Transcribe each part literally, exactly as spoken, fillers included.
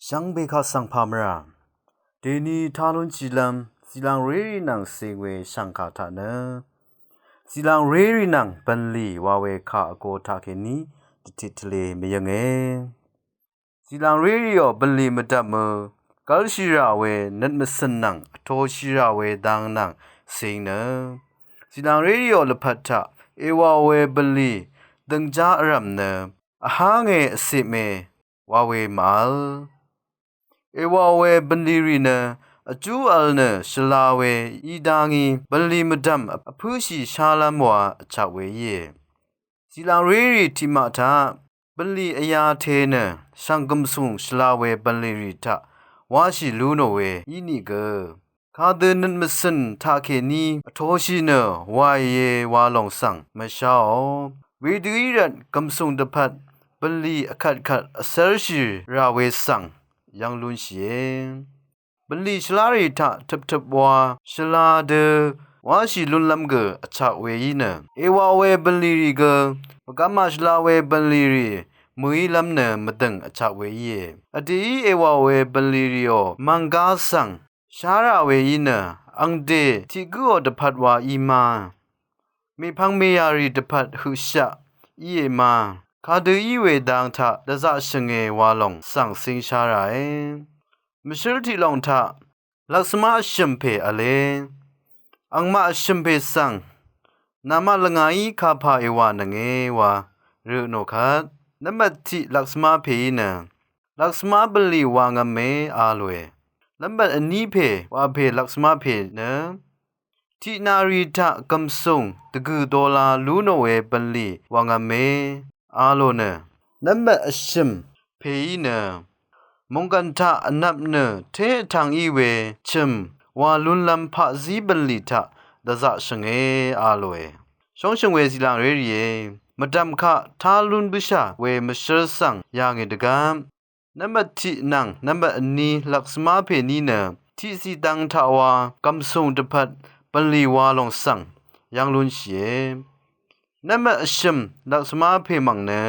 Jv́ngbe kaq svng pà mvrà dèni tá lúnshìlv́m zìlàng rérì nvng cing we shv̀ngkà taq nø zìlàng rérì nvng bv̀nlì wa we kà vgo taqkèní dvtit tvlē mvyǿnge. Zìlàng rérìò bv̀nlì mvdv̀mø gv́lshì rà we nøt mvcø̀n nvng vtoshì rà we dang nvng cing nø zìlàng rérìò lvpat taq èwàò we bv̀nlì døngjá vrv̀m nø vhánge vcipme wa we màvl. Èwàò we bv̀nlì rì nø vjú vl nø shvla we í dá ngí bv̀nlì mvdv̀m vpǿshì shálv́m wa vchak we íe. Zìlàng rérì tiqmaq taq bv̀nlì vyāte nø shv̀ng gv̀msùng shvla we bv̀nlì rì taq wáshì lú nò we ínìgø kadø nøt mvcø̀n taqkèní vtoshì nø wàìe wa lòng svng mvsháò. Wedø í rvt gv̀msùng dvpvt bv̀nlì vkvtkvt vcv́rshì rà we svng yv́ng lúnshìe. Bv̀nlì shvlá rì taq tøptøp wa shvla dø wáshì lúnlv́m gø vchak we í nø èwàò we bv̀nlì rì gø vgvma shvla we bv̀nlì rì mø̀ílv́m nø mvdø̀ng vchak we íe. Vdèí èwàò we bv̀nlì rìò mv̀nggá svng shá rà we í nø angdè tiq gǿò dvpvt wa í ma mèpvng mèyà rì dvpvt høqshaq íe ma kadø í we dang taq dvzaqshø̀nge wa lòng svng cing sha ràe. Mvshǿl tiq lòng taq lvksvmá vshø̀m pè v̄le. Angmaq vshø̀m pè svng namaq lvngàí kapà èwà nønge wa rø nò kvt. Nvmbat tiq lvksvmá pèí nø lvksvmá bv̀nlì wàngv̄me a lòe. Nvmbat vní pè wapè lvksvmá pè nø tiqnarì taq gv̀msùng dvgø̀ dola lú nò we bv̀nlì wàngv̄me a lò nø nvmbat vshø̀m pèí nø mònggv̀n taq vnvp nø té vtvng í we chø̀m wa lúnlv́m paqzí bv̀nlì taq dvzaqshø̀nge a lòe. Shóngshø̀ng we zìlàng rérìe, mvdv̀m kaq tá lún bǿshà we mvshǿl svng yà ngì dvgvp nvmbat tiq nvng nvmbat vní lvksvmá pèní nø tiqzìdvng taq wa gv̀msùng dvpvt bv̀nlì wa lòng svng yv́ng lúnshìe. Nvmbat vshø̀m lvksvmá pè mv̀ng nø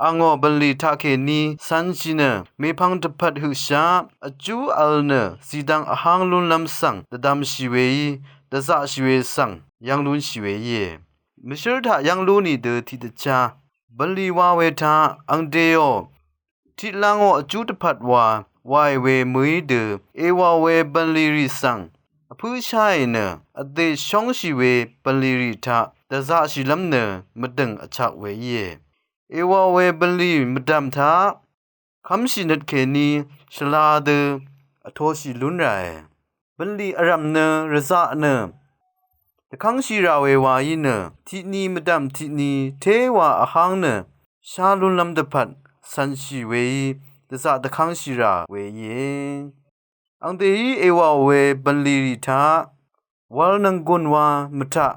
angò bv̀nlì taqkèní cv̄nshì nø mèpvng dvpvt høqshaq vjú vl nø zìdvng vháng lúnlv́m svng dvdvmshì weí dvzaqshì we svng yv́ng lúnshì we íe. Mvshǿl taq yv́ng lú nìdø tiqdvchá bv̀nlì wa we taq angdèò tiqlangò vjú dvpvt wa wàì we mø̀í dø èwàò we bv̀nlì rì svng vpǿsháì nø vdè shóngshì we bv̀nlì rì taq dvzaqshìlv́m nø mvdø̀ng vchak we íe. Èwàò we bv̀nlì mvdv̀m taq kv́mshì nøt kèní shvla dø vtoshì lún ràe. Bv̀nlì vrv̀m nø rvzaq nø dvkv́ngshì rà we wa í nø tiqni mvdv̀m tiqni téwa vháng nø shá lúnlv́m dvpvt cv̄nshì weí dvzaq dvkv́ngshì rà we íe. Angdèí èwàò we bv̀nlì rì taq wv̄l nvnggùn wa mvtaq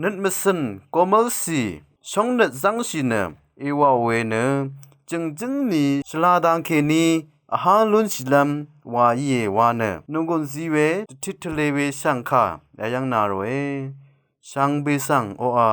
nøt mvcø̀n gomv́lcì shóngnøt zv́ngshì nø èwàò we nø jø̀ngjǿng ni shvla dang kèní vháng lúnshìlv́m wa íe wa nø nònggùn zi we dvtit tvlē we shv̀ngkà yayv́ng na ròe. Shvngbe svng oqà